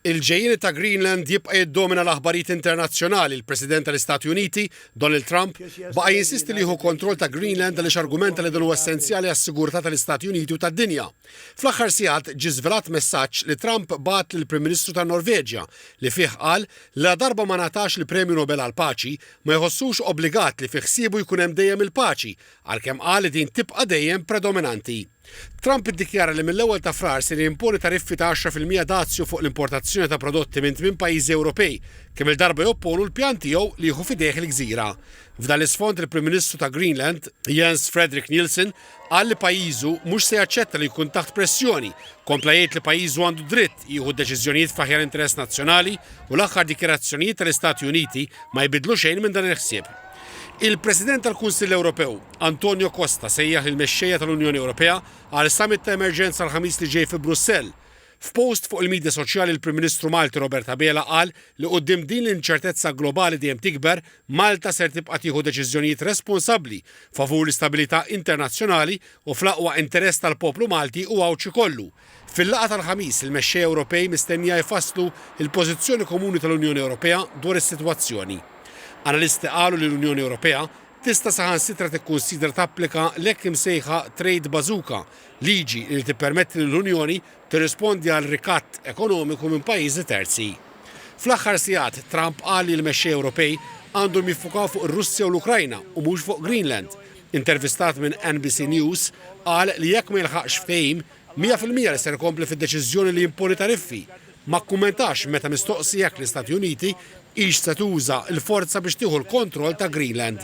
Il-ġejjieni ta' Greenland jibqa' jiddomina l-aħbarijiet internazzjonali. Il-President tal-Istati Uniti, Donald Trump, baqa' jinsisti li jieħu kontroll ta' Greenland għaliex argumenta li dan huwa essenzjali għas-sigurtà tal-Istati Uniti u tad-dinja. Fl-aħħar sigħat ġie żvelat messaġġ li Trump bagħat lill-Prim Ministru tan-Norveġja li fih qal li ladarba ma ngħatax il-Premju Nobel għall-Paċi, ma jħossux obbligat li fi ħsiebu jkun hemm dejjem il-paċi, għalkemm qal li din tibqa' dejjem predominanti. Trump iddikjara li mill-ewwel ta' Frar ser jimponi tariffi ta' 10% dazju fuq l-importazzjoni ta' prodotti minn tminn pajjiżi Ewropej, kemm-il darba jopponu l-pjan tiegħu li jieħu f'idejh il-gżira. F'dan l-isfond il-Prim Ministru ta' Greenland, Jens Frederik Nielsen, qal li pajjiżu mhux se jaċċetta li jkun taħt pressjoni. Kompla jgħid li pajjiżu għandu dritt jieħu deċiżjonijiet fl-aħjar interess nazzjonali u l-aħħar dikjarazzjonijiet tal-Istati Uniti ma jbiddlu xejn minn dan il-ħsieb. Il-President tal-Kunsill Ewropew, Antonio Costa, sejjaħ lill-mexxejja tal-Unjoni Ewropea għal summit ta' emerġenza l-Ħamis li ġej fi Brussell. F'post fuq il-midja soċjali l-Prim Ministru Malti Robert Abela qal li quddiem din l-inċertezza globali dejjem tikber, Malta ser tibqa' tieħu deċiżjonijiet responsabbli favur l-istabilità internazzjonali u fl-aqwa interess tal-poplu Malti u Għawdxi kollu. Fil-laqgħa tal-Ħamis, il-mexxejja Ewropej mistennija jfasslu l-pożizzjoni komuni tal-Unjoni Ewropea dwar is-sitwazzjoni. Analisti qalu li l-Unjoni Ewropea tista' saħansitra tikkunsidra tapplika l-hekk imsejħa trade bazooka, liġi li tippermetti lill-Unjoni tirrispondi għal rikatt ekonomiku minn pajjiżi terzi. Fl-aħħar sigħat, Trump qal li l-mexxejja Ewropej għandhom jiffukaw fuq ir-Russja u l-Ukrajna u mhux fuq Greenland. Intervistat minn NBC News, qal li jekk ma jilħaqx ftehim, 100% li ser ikompli fid-deċiżjoni li jimponi tariffi. Ma kkummentax meta mistoqsi jekk l-Istati Uniti hix se tuża l-forza biex tieħu l-kontroll ta' Greenland.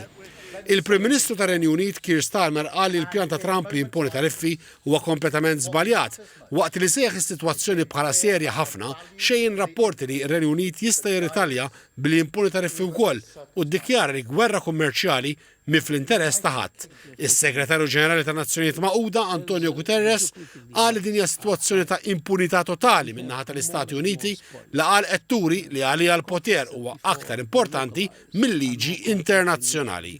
Il-Prim Ministru tar-Renju Unit Keir Starmer qal li l-pjan ta' Trump li jimponi tariffi huwa kompletament żbaljat. Waqt li sejjaħ is-sitwazzjoni bħala serja ħafna, xejjen rapporti li r-Renju Unit jista' jirritalja billi jimponi tariffi wkoll u ddikjara li gwerra kummerċjali mhi fl-interess ta' ħadd. Is-Segretarju Ġenerali tan-Nazzjonijiet Magħquda, Antonio Guterres, qal li din hija sitwazzjoni ta' impunità totali min-naħa tal-Istati Uniti li qal qed turi li għaliha l-poter huwa aktar importanti mil-liġi internazzjonali.